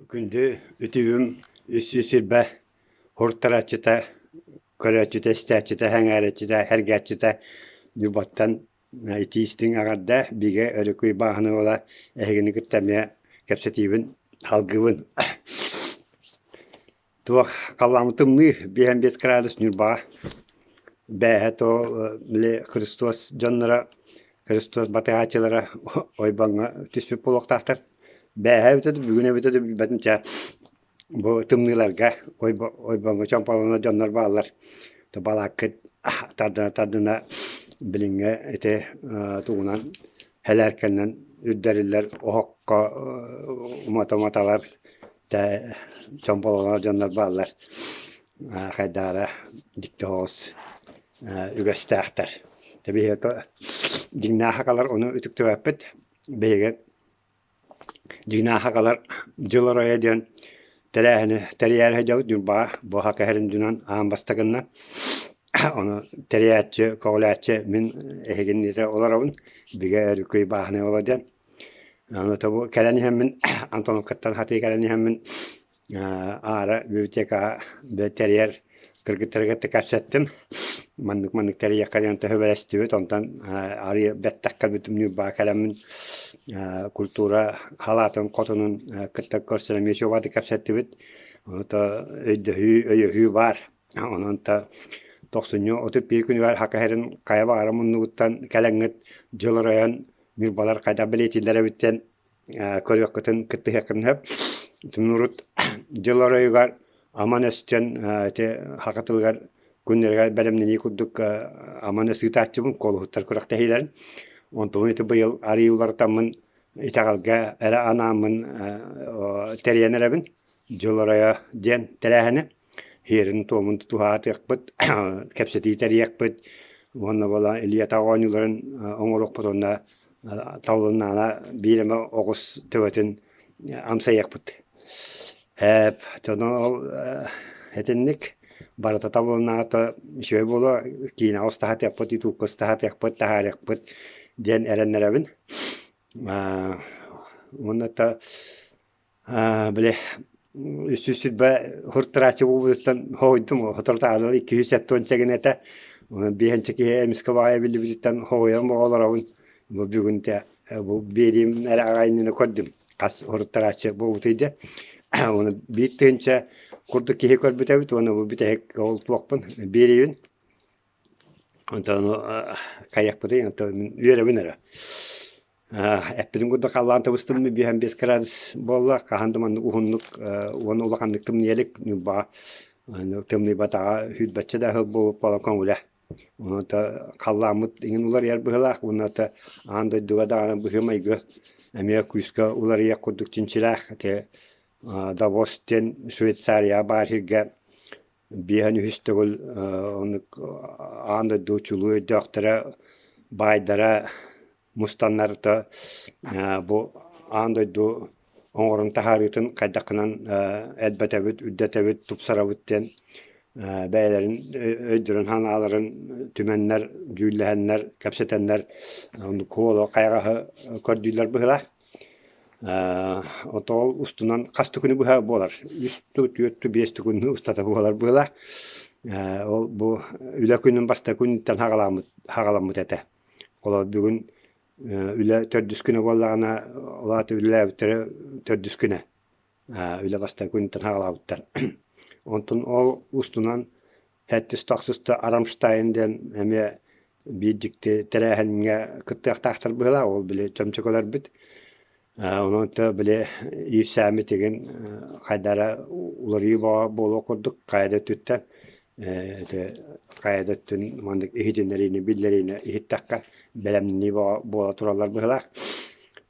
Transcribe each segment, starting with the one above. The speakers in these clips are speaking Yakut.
Күндү үтүгүм 320 һуртарааччыта, көрөөччүтэ, истээччитэ, сэҥээрээччитэ, сэргээччитэ Ньурбаттан итии истиҥ эҕэрдэ, бигэ өрүкүй бааһына уола эһигини кытта эмиэ кэпсэтиибин салгыыбын. Туох халлааммыт тымныы, 55 градус Ньурбаҕа. Бээһэ то били Христос дьонноро, Христос батыһааччылара ойбоҥҥо түспүт буолуохтаахтар. Бээһэ эбитэ дуу, бүгүн эбитэ дуу билбэтим чэ. Бу тымныыларга ойбоҥҥо чомполонор дьоннор бааллар. То балааккыт тардына-тардына билиҥҥи ити тугунан сэлээркэнэн үрдэриллэр оһоххо умата-уматалар чомполонор дьоннор бааллар. Хайдаара дьикти соҕус үгэстээхтэр. Биһиги дьиҥнээх сахалар ону үтүктүбэппит. Биһиги дьиҥнээх сахалар дьыл оройо диэн тэрээһини тэрийээри сылдьабыт Ньурбаҕа бу саха иһэрин аан бастакыннан. Ону тэрийээччи, көҕүлээччи мин эһигинниитэ олоробун. Бигэ Өрүкүй бааһынай уола диэн. Аны тобу кэлэн иһэммин Антоновкаттан хатыы кэлэн иһэммин аара библиотекаҕа тэрийэр кыргыттары кытта кэпсэттим. Маннык-маннык тэрийиэххэ диэн төһө бэлэстибит. Онтон арыйа бэттэх кэлбитим Ньурбаҕа кэлэммин культура халаатын хотунун кытта көрсөн эмиэ чугаһатык кэпсэттибит. Ото өйдөһүү, өйөһүү баар. Онон та тохсунньу 31 күнүгэр Хака сирин хайа баҕара муннугуттан кэлэҥҥит дьыл оройон Ньурбалар хайдах бэлиэтииллэр эбит диэн көрүөххүтүн, кыттыһыаххытын сөп. Урут дьыл оройугар аман өстөн ити саха тылыгар күннэригэр бэлэмнэнии курдук аман өс ыытааччыбын, куолуһуттар күрэхтэһиилэрин. Онтубун ити быйыл арыый уларытаммын итэҕэлгэ эрэ анааммын тэрийэн эрэбин. Дьыл оройо диэн тэрээһини. Сиэрин-туомун тутуһаатыахпыт, кэпсэтии тэрийиэхпит уонна буола Илья оонньууларын оҥоруохпут уонна талылыннаҕына биир эмэ оҕус төбөтүн амсайыахпыт. Ээп, дьоно ол итинник барыта табылыннаҕына үчүгэй буолуо, киинэҕэ устаһатыахпыт, ютубка устаһатыахпыт, таһаарыахпыт диэн эрэннэрэбин. Уонна та Били 320 һуртарааччы буолбутуттан хоһуйдум, соторутааҕы 270 гына этэ. Биэһинчэ киһи эмискэ баҕайы биллибититтэн хоһуйан олоробун. Бу бүгүн те бу биэриим эрэ аҕай иннинэ көрдүм. Хас һуртарааччы буолбутуй диэн. Уонна биир тыһыынча курдук киһи көрбүт эбит уонна бу бүтэһик ол туохпун биэриибин. Онтон хайыахпытый, онтон мин үөрэбин эрэ. Эппитим курдук халлаан табыстым 55 градус буолла. Хаһан да маннык уһуннук уонна улаханнык тымныйа илик Ньурбаҕа тымныйбатаҕа сүүрбэччэ да сыл буолбут буолан көҥүлэ. Онон халлааммыт иҥин уларыйар быһыылаах уонна аан дойдуга даҕаны быһыы-майгы эмиэ күүскэ уларыйар курдук чинчилээх. Ити Давос диэн Швейцарияҕа баар сиргэ Биэһэн үһүс төгүл оннук аан дойду чулуу өйдөөхтөрө, баайдара мустаннар то бу аан дойду оҥорон таһаарыытын хайдаххынан элбэтэбит, үрдэтэбит, тупсарабыт диэн бэйэлэрин өйдөрүн-санааларын түмэннэр, дьүүллэһэннэр, кэпсэтэннэр оннук куолу хайаҕаһы көрдүүллэр быһыылаах. Отоол устунан хас да күнү быһа буолар. Үс ту, түөрт ту, биэс күн устата буолар быһыылаах. Ол бу үлэ күнүн бастакы күнүттэн хаҕаламмыт, хаҕаламмыт этэ. Холобур, бүгүн үлэ төрдүс күнэ буоллаҕына, ол аата үлэлээбиттэрэ төрдүс күнэ. Үлэ бастакы күнүттэн хаҕалаабыттар. Онтон ол устунан Сэттис тахсыста Рамштайн диэн эмиэ биир дьикти тэрээһиҥҥэ кыттыахтаахтар быһыылаах, ол били чөмчөкөлөрбүт. Онон то били иирсээммит игин хайда эрэ уларыйыы буолуох курдук хайа да өттүттэн ити хайа да өттүн маннык иһитиннэриини биллэриини иһиттэххэ бэлэмнэнии буола тураллар быһыылаах.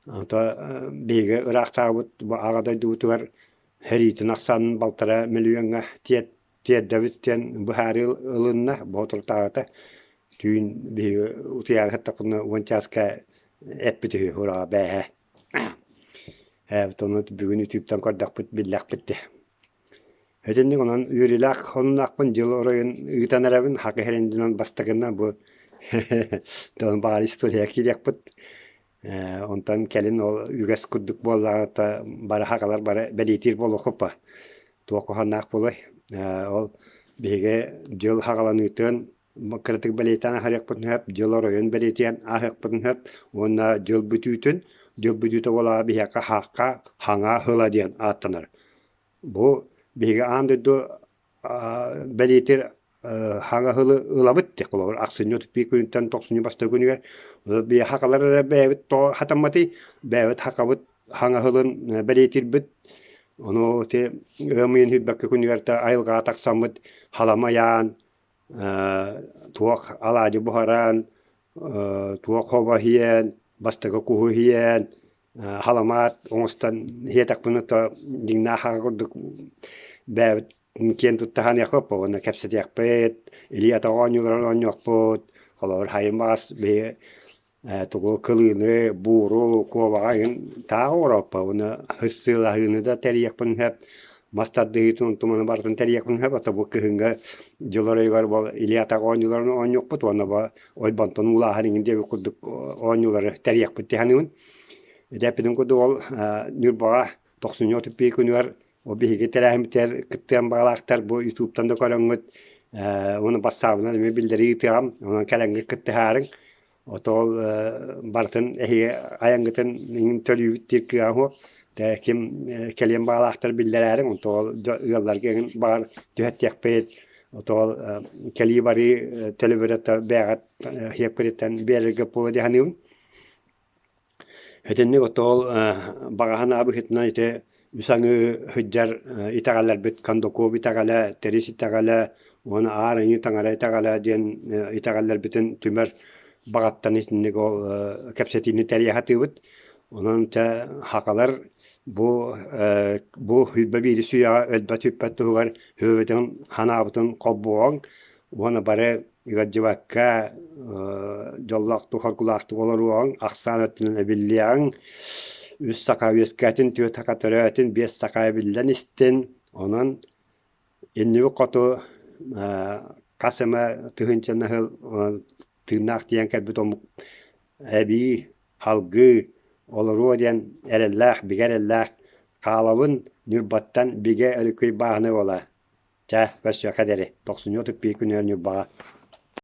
Ото биһиги ыраахтааҕыбыт бу аҕа дойдубутугар сэриитин ахсаанын балтараа мөлүйүөҥҥэ тиэрдэбит диэн быһаарыы ылынна боотуртааҕыта түүн биһиги утуйаары сыттахпытына уон чааска эппит үһү ураҕа бээһэ ону бүгүн үтүүптэн көрдөхпүт биллэхпит дии итинник онон үөрүүлээх хонуннаахпын дьыл оройун ыытан эрэбин хакы иһэрин бастакынна бу баҕар история киириэхпит. Онтон кэлин ол үгэс курдук буоллаҕына бары хакалар бары бэлиэтиир буолуоххуппа. Туох куһаҕаннаах буолуой? Ол биһиги дьыл хаҕаланыытын кыратык бэлиэтээн аһарыахпытын сөп, дьыл оройун бэлиэтээн ааһыахпытын сөп уонна дьыл бүтүүтүн, дьыл бүтүүтэ буолаҕа биһиэхэ хаахха хаҥа сыла диэн ааттанар. Бу биһиги аан дойду бэлиэтиир хаҥа сылы ылабыт диэх холобур ахсынньы 31 күнүттэн тохсунньу бастакы күнүгэр биһи хакалар эрэ бэйэбит тоҕо хатамматый бэйэбит хакабыт хаҥа сылын бэлиэтиирбит ону ити ыам ыйын сүүрбэккэ күнүгэр айылҕаҕа тахсаммыт халамайаан туох алаадьы буһаран, туох хобо иһиэн, бастакы куһу иһиэн, халамаат оҥостон иһиэтэхпинэ то дьиҥнээх аҕа курдук бэйэбит киэн тутта саныахпыт уонна кэпсэтиэхпит, илии-атах оонньууларын оонньуохпут, холобур сайын баҕас биһиги тугу кылыыны, бууру, куобаҕа эҥин таах оҥороппо уонна сыалаһыыны да тэрийиэхпин сөп, мас тардыһыытын туманы барытын тэрийиэхпин сөп, ото бу кыһыҥҥы дьыл оройугар бу илии-атах оонньууларын оонньуохпут уонна бу ойбонтон уулааһын эҥин диэбит курдук оонньуулары тэрийиэхпит дии саныыбын. Ити эппитим курдук ол Ньурбаҕа тохсунньу 31 күнүгэр ол биһиги тэрээһиммитигэр кыттыан баҕалаахтар бу ютубтан да көрөҥҥүт уонна бассаабынан эмиэ биллэрии ыытыаҕым, онон кэлэҥҥит кыттыһаарыҥ. Отоол барытын эһиги айаҥҥытын төлүүбүт диир кыаҕа суох. Ким кэлиэн баҕалаахтар биллэрээриҥ, онтоол ыалларга эҥин баҕар түһэртиэхпит. Отоол кэлии-барыы төлөбүрэ бэйэҕит сиэпкититтэн биэрэргэ буолуо дии саныыбын. Итинник отоол баҕаһын быһыытынан ити үс аҥыы сылдьар итэҕэллэрбит Кондаков итэҕэлэ, Тэрис итэҕэлэ уонна Аар Айыы Таҥара итэҕэлэ диэн итэҕэллэрбитин түмэр баҕаттан итинник ол кэпсэтиини тэрийэ сатыыбыт. Онон чэ сахалар бу бу 21 үйэҕэ өлбөт-сүппэт туһугар сүбэбитин санаабытын холбуоҕуҥ уонна бары ыалдьыбакка дьоллоохтук, хоргулаахтык олоруоҕуҥ, ахсаан өттүнэн эбиллиэҕиҥ, үс саха үөскээтин, түөрт саха төрөөтүн, биэс саха эбиллэн истин. Онон иннибит хоту хас эмэ тыһыынчаны сыл тыыннаах тиийэн кэлбит омук эбии, салгыы олоруо диэн эрэллээх, бигэ эрэллээх хаалабын Ньурбаттан Бигэ Өрүкүй бааһынай уола. Чэ, көрсүөххэ диэри. Тохсунньу 31 күнүгэр Ньурбаҕа.